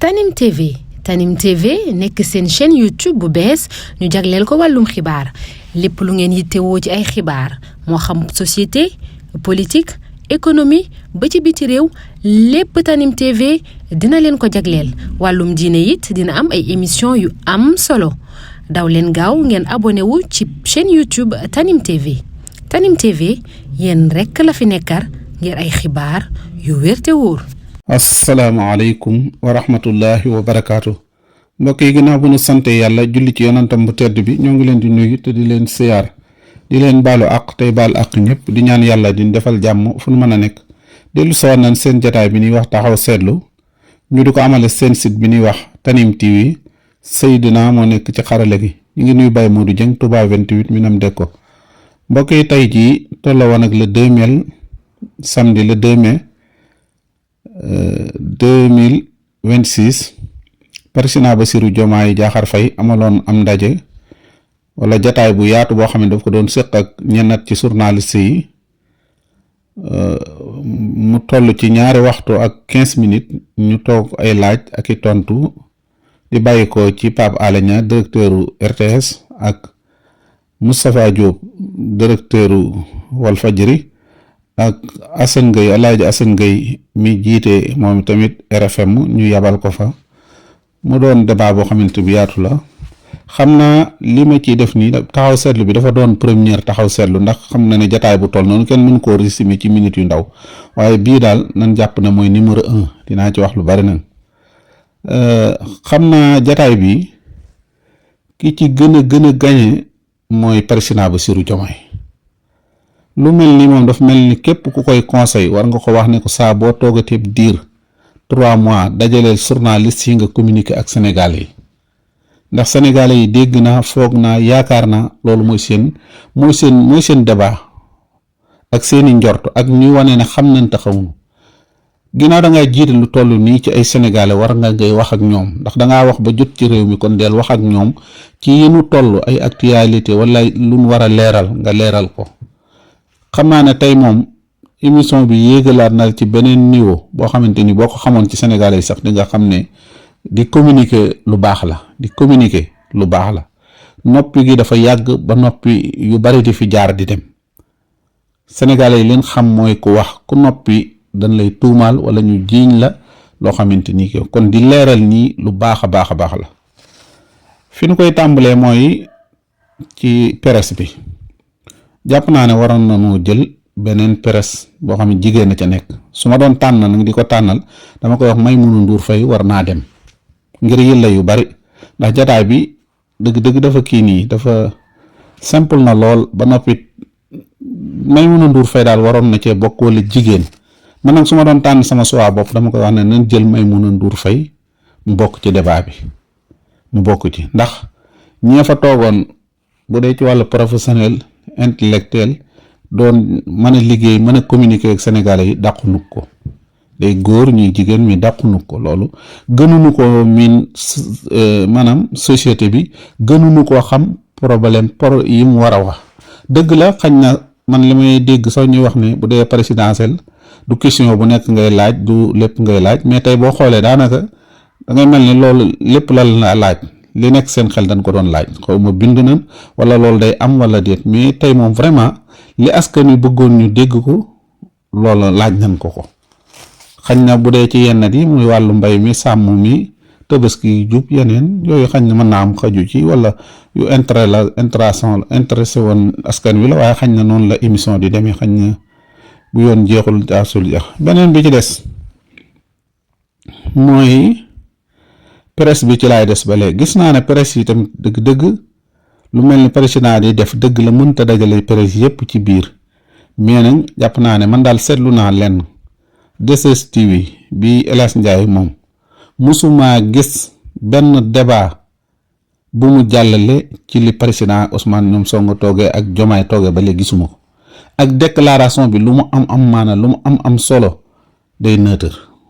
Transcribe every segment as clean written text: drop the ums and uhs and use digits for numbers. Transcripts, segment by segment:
Tanim TV Tanim TV nekk seen chaîne YouTube bu bees ñu jagleel ko wàllum xibaar lépp lu ngeen yittewoo ci ay xibaar moo xam société politique économie ba ci biti réew lépp Tanim TV dina leen ko jagleel wàllum diine it dina am ay émission yu am solo daw leen gaaw ngeen abonné wu ci chaîne YouTube Tanim TV Tanim TV yéen rekk la fi nekkar ngir ay xibaar yu wér te wóor. asalaamaaleykum wa rahmatullahi wa barakaatu mbokk yi ginnaaw bu nu sante yàlla julli ci yonantam bu tedd bi ñoo ngi leen di nuyu te di leen siyaar di leen baalu àq tey baal àq ñëpp di ñaan yàlla di defal jàmm fu nu mën a nekk dellu soo nañ seen jataay bi ñuy wax taxaw seetlu ñu di ko amale seen site bi ñuy wax Tanim TV Seydina moo nekk ci xarala gi ñu ngi nuyu Baye Modou Dieng Touba 28 minam deg ko mbokk yi tey jii tolloo woon ak le 2 mai samedi le 2 mai 2026 président Bassirou Diomaye Diakhar Faye amaloon am ndaje wala jataay bu yaatu boo xam ne daf ko doon séq ak ñennat ci journaliste yi mu toll ci ñaari waxtu ak 15 minutes ñu toog ay laaj ak i tontu di bàyyi ko ci Pape Alé Niang directeuru RTS ak Moustapha Diop directeuru Walfadjri ak Assane Gueye Alaaji Assane Gueye mi jiite moom tamit RFM ñu yabal ko fa mu doon débat boo xamante bi yaatu la xam naa li ma ciy def nii taxaw seetlu bi dafa doon première taxaw seetlu ndax xam na ne jataay bu toll noonu kenn mën koo résumer ci minutes yu ndaw waaye bii daal nan jàpp ne mooy numéro 1 dinaa ci wax lu bari nag xam naa jataay bi ki ci gën a gañe mooy président Bassirou Diomaye lu mel ni moom dafa mel ni képp ku koy conseil war nga ko wax ne ko saa boo toogatee diir 3 mois dajaleel journaliste yi nga communiquer ak sénégalais yi ndax sénégalais yi dégg naa foog naa yaakaar naa loolu mooy seen débat ak seeni njort ak ñuy wane ne xam nañ te xamuñu ginnaaw da ngaa jiite lu toll nii ci ay sénégalais war nga ngay wax ak ñoom ndax dangaa wax ba jot ci réew mi kon del wax ak ñoom ci yenu toll ay actualité wala lu ñu war a leeral nga leeral ko. xam naa ne tey moom émission bi yéegalaat na ci beneen niveau boo xamante ni boo ko xamoon ci sénégalais yi sax di nga xam ne di communiquer lu baax la noppi gi dafa yàgg ba noppi yu bari di fi jaar di dem sénégalais yi leen xam mooy ku wax ku noppi dañ lay tuumaal wala ñu jiiñ la loo xamante ni kon di leeral nii lu baax a baax la fi ñu koy tàmbalee mooy ci presse bi. jàpp naa ne waroon nañoo jël beneen presse boo xam ne jigéen na ca nekk su ma doon tànn nag di ko tànnal dama koy wax Maimouna Ndour Faye war naa dem ngir yëlla yu bari ndax jataay bi dëgg dafa kii nii dafa simple na lool ba noppi Maimouna Ndour Faye daal waroon na cee bokk wala jigéen man nag su ma doon tànn sama choix bopp dama koy wax ne nañ jël Maimouna Ndour Faye mu bokk ci débat bi mu bokk ci ndax ñee fa toogoon bu dee ci wàllu professionnel intellectuel doon mën a liggéey mën a communiquer ak sénégalais yi dàqunu ko day góor ñuy jigéen mi dàqunu ko loolu gënuñu ko miin maanaam société bi gënuñu koo xam problème yi mu war a wax dëgg la xañ na man li may dégg sax ñuy wax ne bu dee présidentiel du question bu nekk ngay laaj du lépp ngay laaj mais tey boo xoolee daanaka da ngay mel ni loolu lépp lal na laaj li nekk seen xel dañ ko doon laaj xaw ma bind nañ wala loolu day am wala déet mais tey moom vraiment li askan wi bëggoon ñu dégg ko loolu laaj nañ ko xañ na bu dee ci yenn yi muy wàllu mbay mi sàmm mi tabaski jub yeneen yooyu xañ na mën naa am xaju ci wala yu intéressé woon askan wi la waaye xañ na noonu la émission di demee xañ na bu yoon jeexul jaasul jeex beneen bi ci des mooy presse bi ci laay des ba léegi gis naa ne presse yi tamit dëgg lu mel ni président di def dëgg la mënta dajale presse yépp ci biir mais nag jàpp naa ne man daal seetlu naa lenn 2STV bi El Hadj Ndiaye moom musuma gis benn débat bu mu jàllale ci li président Ousmane ñoom Sonko toogee ak Diomaye toogee ba léegi gisuma ko ak déclaration bi lu mu am maana lu mu am solo day neutre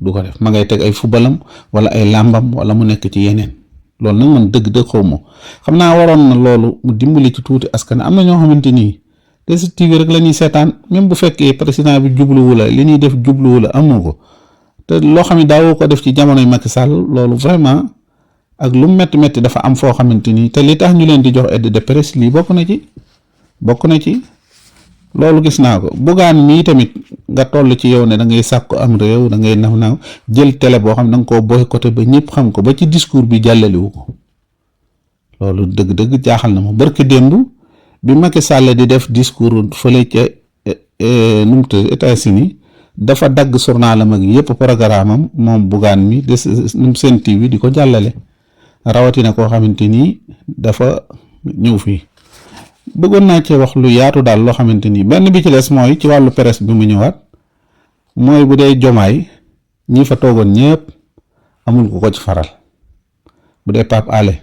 du ko def ma ngay teg ay fubalam wala ay làmbam wala mu nekk ci yeneen loolu nag man dëgg xaw ma xam naa waroon na loolu mu dimbali ci tuuti askan am na ñoo xamante nii 2STV rek la ñuy seetaan même bu fekkee président bi jubluwu la li ñuy def jubluwu la amu ko te loo xam ne daawoo ko def ci jamonoy Macky Sall loolu vraiment ak lu metti dafa am foo xamante ni te li tax ñu leen di jox aide de presse lii bokk na ci loolu gis naa ko. Bougane mii tamit nga toll ci yow ne da ngay sàkku am réew da ngay naw jël télé boo xam ne da nga koo boycotté ba ñëpp xam ko ba ci discours bi jàllalewu ko loolu dëgg-dëgg jaaxal na ma. barki démb bi Macky Sall di def discours fële ca nu mu tudd États-Unis dafa dagg journalam ak yëpp programme am moom Bougane mi de Sen TV di ko jàllale rawatina koo xamante ni dafa ñëw fii. bëggoon naa cee wax lu yaatu daal loo xamante ni benn bi ci des mooy ci wàllu presse bi mu ñëwaat mooy bu dee Jomaay ñi fa toogoon ñëpp amul ku ko ci faral bu dee Pape Alé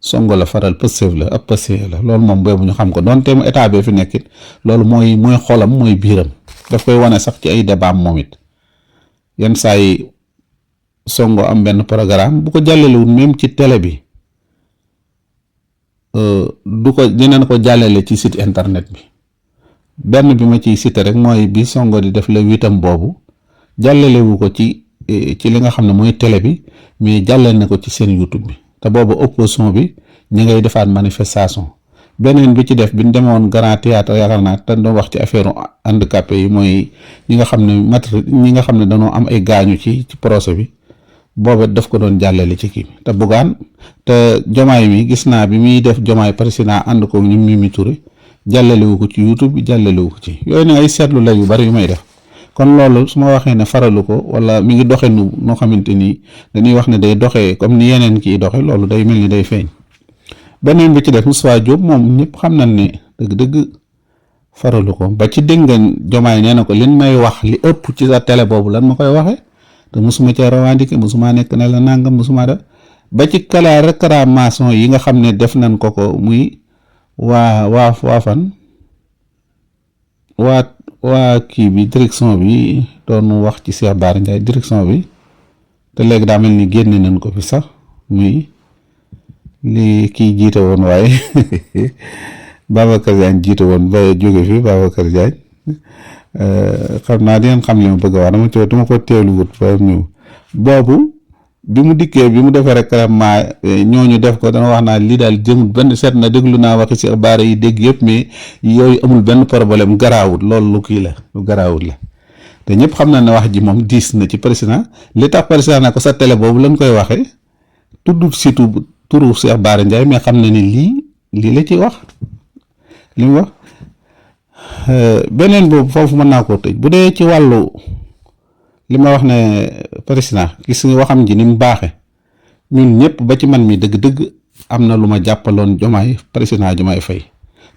Sonko la faral Pastef la ab Pastef la loolu moom boobu ñu xam ko donte mu état bi fi nekkit loolu mooy xolam mooy biiram daf koy wane sax ci ay débat moom it yenn saa yi Sonko am benn programme bu ko jàllalewul même ci télé bi dinañ ko jàllale ci site internet bi. benn bi ma ciy cité rek mooy bi Sonko di def la 8am boobu jàllalewu ko ci li nga xam ne mooy télé bi mais jàllale na ko ci seen YouTube bi te boobu opposition bi ñi ngay defaat manifestation. beneen bi ci def bi ñu demoon Grand Théâtre yaakaar naa te doon wax ci affaire handicapé yi mooy ñi nga xam ne dañoo am ay gaañu ci procès bi boobu daf ko doon jàllale ci kii bi te Bougane te Jomaay mi gis naa bi muy def Jomaay président ànd ko ñu Mimi Touré jàllalewu ko ci YouTube bi jàllalewu ko ci yooyu nag ay seetlu la yu bari yu may def kon loolu su ma waxee ne faralu ko wala mi ngi doxe noo xamante ni dañuy wax ne day doxee comme ni yeneen kii doxe loolu day mel ni day feeñ. beneen bi ci def Moustapha Diop moom ñëpp xam nañ ne dëgg-dëgg faralu ko ba ci dégg ngeen Jomaay nee na ko liñ may wax li ëpp ci sa télé boobu lan ma koy waxee te mosuma cee revendiquer mosuma nekk ne la nangam mosuma def ba ci kala réclamation yi nga xam ne def nañ ko muy waa fan waa kii bi direction bi doon wax ci Cheikh Bara Ndiaye direction bi te léegi daa mel ni génne nañ ko fi sax muy li kii jiite woon waaye Babacar Diagne jiite woon ba jóge fi Babacar Diagne xam naa di ngeen xam li ma bëgg a wax dama ko teelu wut ba ñëw boobu bi mu dikkee bi mu defee rek vraiment ñooñu def ko dana wax naa lii daal jëmul benn seet na déglu naa waxi Cheikh Bara yi dégg yëpp mais yooyu amul benn problème garaawut loolu lu kii la lu garaawut la te ñëpp xam na ne wax ji moom diis na ci président li tax président na ko sa télé boobu lañ koy waxee tudd surtout turu Cheikh Bara Ndiaye mais xam na ni lii la ci wax li mu wax beneen boobu foofu mën naa koo tëj bu dee ci wàllu li ma wax ne président gis nga waxam ji ni mu baaxe ñun ñëpp ba ci man mi dëgg-dëgg am na lu ma jàppaloon Diomaye président Diomaye Faye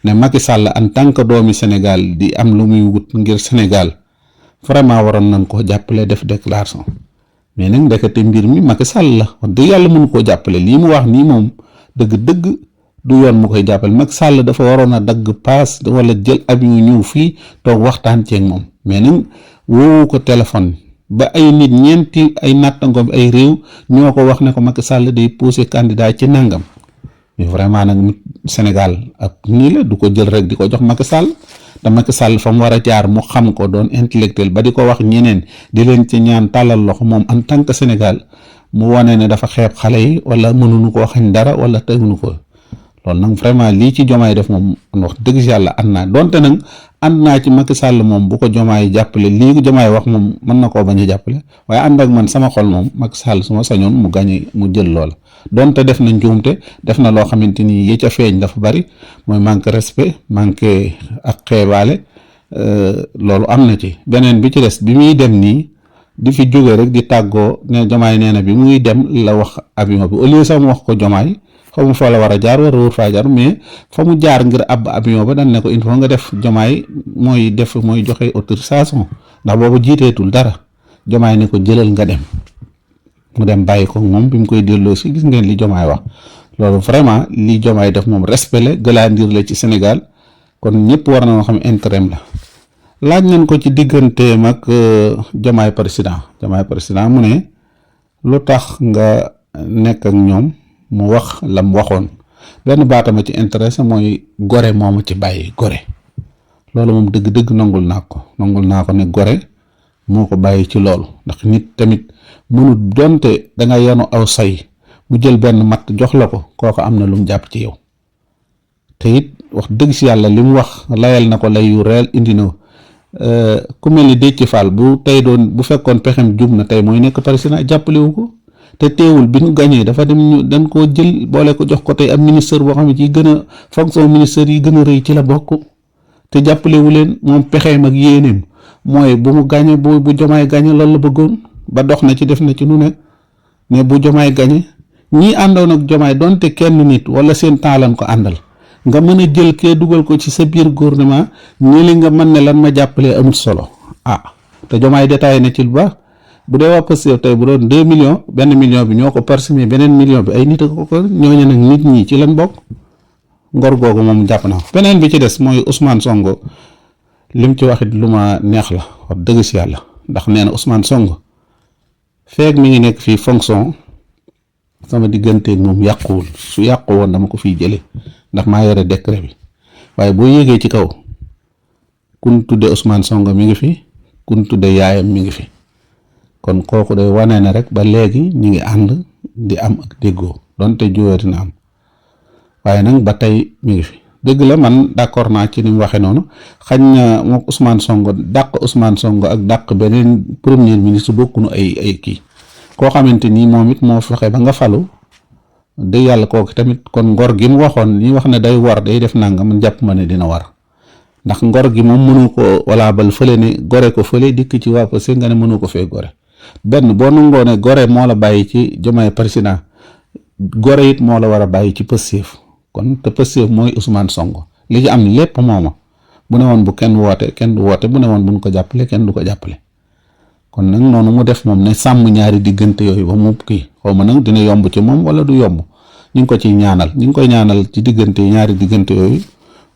ne Macky Sall en tant que doomi Sénégal di am lu muy wut ngir Sénégal vraiment waroon nañ koo jàppale def déclaration mais nag ndekete mbir mi Macky Sall la wax dëgg yàlla mënu koo jàppale lii mu wax nii moom dëgg-dëgg du yoon mu koy jàppale Macky Sall dafa waroon a dagg paas wala jël avion ñëw fii toog waxtaan ceeg moom mais nag woowu ko téléphone ba ay nit ñeenti ay nattangoom ay réew ñoo ko wax ne ko Macky Sall day posé candidat ci nangam mais vraiment nag Sénégal ak nii la du ko jël rek di ko jox Macky Sall te Macky Sall fa mu war a jaar mu xam ko doon intellectuel ba di ko wax ñeneen di leen ci ñaan tàllal loxo moom en tant que Sénégal mu wane ne dafa xeeb xale yi wala mënuñu koo xañ dara wala teguñu ko loolu nag vraiment lii ci Diomaye def moom wax dëgg yàlla ànd naa donte nag ànd naa ci Macky Sall moom bu ko Diomaye jàppale lii ko Diomaye wax moom mën na koo bañ a jàppale waaye ànd ak man sama xol moom Macky Sall su ma sañoon mu gañe mu jël loola donte def na njuumte def na loo xamante ni yi ca feeñ dafa bari mooy manque respect manque ak xeebaale loolu am na ci beneen bi ci des bi muy dem nii di fi jóge rek di tàggoo ne Diomaye nee na bi muy dem la wax avion bi au lieu sax mu wax ko Diomaye xaw ma fa la war a jaar war a wër faa jaar mais fa mu jaar ngir ab avion ba dañ ne ko il faut nga def Diomaye mooy joxe autorisation ndax boobu jiiteetul dara Diomaye ne ko jëlal nga dem mu dem bàyyi ko moom bi mu koy delloo si gis ngeen li Diomaye wax loolu vraiment li Diomaye def moom respect la gëlaandir la ci Sénégal kon ñëpp war na xam intérêt la laaj nañ ko ci digganteem ak Diomaye président mu ne lu tax nga nekk ak ñoom mu wax lam waxoon benn baatama ci intéressé mooy gore moomu ci bàyyi gore loolu moom dëgg-dëgg nangul naa ko ne gore moo ko bàyyi ci loolu ndax nit tamit mënut donte da nga yenu aw say mu jël benn matt jox la ko kooku am na lu mu jàpp ci yow te it wax dëgg si yàlla li mu wax layal na ko lay yu reel indi na ku mel ni Déthié Fall bu fekkoon pexem jub na tey mooy nekk président jàppalewu ko te teewul bi ñu gañee dafa dem ñu dañ koo jël boole ko jox ko tey am ministre boo xam ne ci gën a fonction ministère yi gën a rëy ci la bokk te jàppalewu leen moom pexeem ak yéeneem mooy bu mu gañe bu Jomaay gañe loolu la bëggoon ba dox na ci def na ci nu ne mais bu Jomaay gañe ñii àndoon ak Jomaay donte kenn nit wala seen temps lañ ko àndal nga mën a jël kee dugal ko ci sa biir gouvernement ñi li nga mën ne lan ma jàppalee amul solo te Jomaay détaillé na ci lu baax bu dee waa Pastef tey bu doon 2 millions benn million bi ñoo ko parsemé beneen million bi ay nit a ko ñooñu nag nit ñi ci lan bokk ngor googu moom jàpp na beneen bi ci des mooy Ousmane Sonko lim ci waxit lu ma neex la wax dëgg si yàlla ndax nee na Ousmane Sonko feeg mi ngi nekk fii fonction sama digganteeg moom yàquwul su yàqu woon dama ko fiy jëlee ndax maa yore décret bi waaye boo yéegee ci kaw kun tudde Ousmane Sonko mi ngi fi kun tudde yaayam mi ngi fi kon kooku day wane na rek ba léegi ñu ngi ànd di am ak déggoo donte juwee dina am waaye nag ba tey mi ngi fi dëgg la man d'accord naa ci ni mu waxee noonu xañ na moom Ousmane Sonko dàq Ousmane Sonko ak dàq beneen premier ministre bokkunu ay kii koo xamante ni moom it moo fexe ba nga falu dëgg yàlla kooku tamit kon ngor gi mu waxoon li wax ne day war day def nanga man jàpp ma ne dina war ndax ngor gi moom mënu ko wala bal fële ne gore ko fële dikk ci waa Pastef nga ne mënu ko fee gore benn boo nangoo ne gore moo la bàyyi ci Diomaye président gore it moo la war a bàyyi ci Pastef kon te Pastef mooy Ousmane Sonko li ci am lépp mooma bu ne woon bu kenn woote kenn du woote bu ne woon buñ ko jàppale kenn du ko jàppale kon nag noonu mu def moom ne sàmm ñaari diggante yooyu ba mu kii xaw ma nag dina yomb ci moom wala du yomb ñu ngi ko ciy ñaanal ñu ngi koy ñaanal ci diggante ñaari diggante yooyu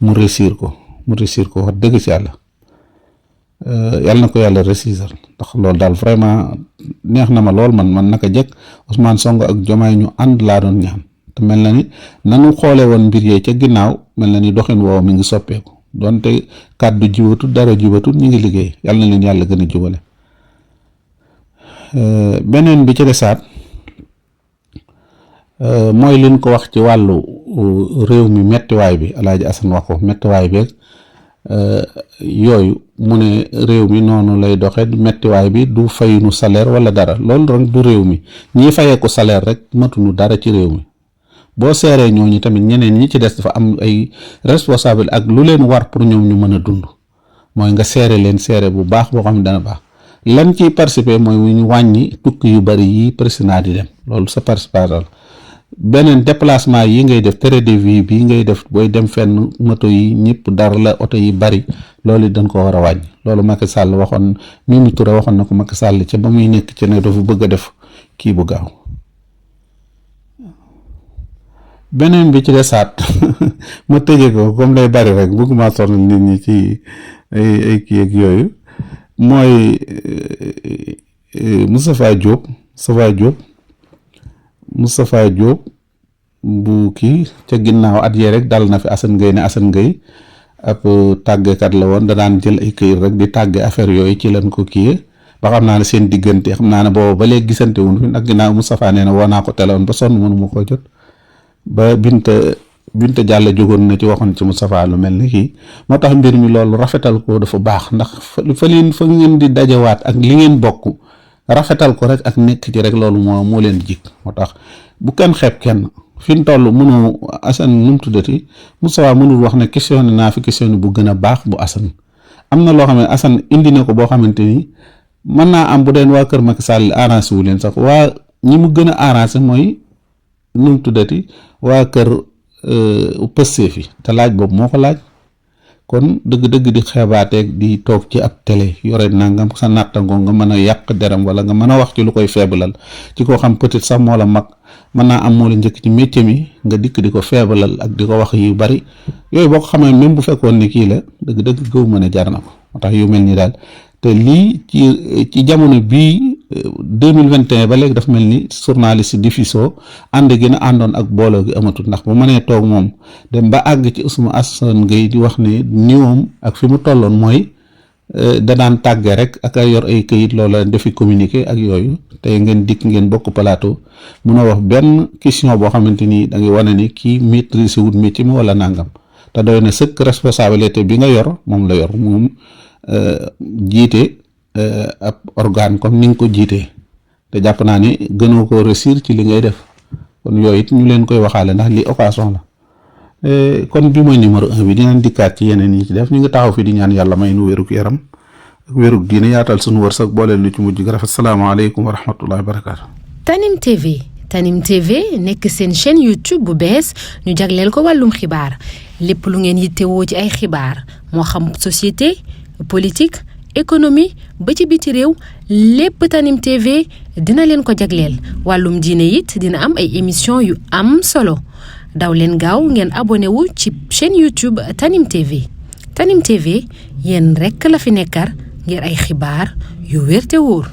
mu réussir ko wax dëgg si yàlla yàlla na ko yàlla réussir ndax loolu daal vraiment neex na ma lool man naka jekk Ousmane Sonko ak Diomaye ñu ànd laa doon ñaan te mel na ni nanu xoole woon mbir yee ca ginnaaw mel na ni doxin woow mi ngi soppeeku donte kàddu jibatut dara jibatut ñu ngi liggéey yàlla na leen yàlla gën a jubale beneen bi ci desaat mooy liñ ko wax ci wàllu réew mi mettiwaay bi Alaaji Asan wax ko mettiwaay bi yooyu mu ne réew mi noonu lay doxe mettiwaay bi du fayunu salaire wala dara loolu rek du réew mi ñi fayee ko salaire rek matuñu dara ci réew mi boo seeree ñooñu tamit ñeneen ñi ci des dafa am ay responsable ak lu leen war pour ñoom ñu mën a dund mooy nga seere leen seere bu baax boo xam ne dana baax lan ciy participer mooy ñu wàññi tukki yu bari yi président di dem loolu sa participation beneen déplacement yi ngay def train de vie bi ngay def booy dem fenn moto yi ñëpp dara la oto yi bari loolu dañ ko war a wàññi loolu Macky Sall waxoon Mimi Touré waxoon na ko Macky Sall ca ba muy nekk ci ne dafa bëgg a def kii bu gaaw beneen bi ci desaat ma tëjee ko comme lay bari rek bëgguma sonal nit ñi ci ay kii ak yooyu mooy Moustapha Diop bu kii ca ginnaaw at yee rek dal na fi Assane Gueye ne Assane Gueye ab tàggekat la woon da daan jël ay këyit rek di tàgge affaire yooyu ci leen ko kii ba xam naa ne seen diggante xam naa ne boobu ba léegi gisante wuñ fi nag ginnaaw Moustapha nee na woo naa ko téléphone ba sonn mënu ma koo jot ba Binta Diallo jógoon na ci waxoon ci Moustapha lu mel ni kii moo tax mbir mi loolu rafetal ko dafa baax ndax fa ngeen di dajawaat ak li ngeen bokk rafetal ko rek ak nekk ci rek loolu moo leen jik moo tax bu kenn xeeb kenn fi mu toll mënu Assane nu mu tuddati Moustapha mënul wax ne questionné naa fi questionné bu gën a baax bu Assane am na loo xam ne Assane indi na ko boo xamante ni mën naa am bu deen waa kër Macky Sall arrangé wu leen sax waa ñi mu gën a arrangé mooy nu mu tuddati waa kër Pastef fi te laaj boobu moo ko laaj kon dëgg-dëgg di xeebaateeg di toog ci ab télé yore nangam sa nattangoo nga mën a yàq deram wala nga mën a wax ci lu koy feebalal ci koo xam peut-être sax moo la mag mën naa am moo la njëkk ci métier mi nga dikk di ko feebalal ak di ko wax yu bari yooyu boo ko xamee même bu fekkoon ni kii la dëgg-dëgg gëw mën a jar na ko moo tax yu mel ni daal te lii ci jamono bii 2021 ba léegi dafa mel ni journaliste diffusion ànd gi na àndoon ak booloo gi amatul ndax bu mënee toog moom dem ba àgg ci Assane Gueye di wax ne niwoom ak fi mu tolloon mooy da daan tàgge rek ak a yor ay këyit loola defi communiqué ak yooyu tey ngeen dikk ngeen bokk plateau mun a wax benn question boo xamante ni da ngay wane ni kii maîtrise wut métier mi wala nangam te doy na sëkk responsabilité bi nga yor moom la yor moom jiite ab organe comme ni nga ko jiitee te jàpp naa ni gënoo ko réussir ci li ngay def kon yooyu it ñu leen koy waxaale ndax li occasion la kon bi mooy numéro 1 bi dinañ dikkaat ci yeneen yi ci def ñu ngi taxaw fi di ñaan yàlla may nu wérug yaram ak wérug diine yaatal suñu wërsëg booleel nu ci mujj gi rafet salaamaaleykum wa rahmatullahi wa barakaatu. Tanim TV nekk seen chaîne YouTube bu bees ñu jagleel ko wàllum xibaar lépp lu ngeen yittewoo ci ay xibaar moo xam société politique économie ba ci biti réew lépp Tanim TV dina leen ko jagleel wàllum diine it dina am ay émission yu am solo daw leen gaaw ngeen abonné wu ci chaîne YouTube Tanim TV yéen rekk la fi nekkar ngir ay xibaar yu wér te wóor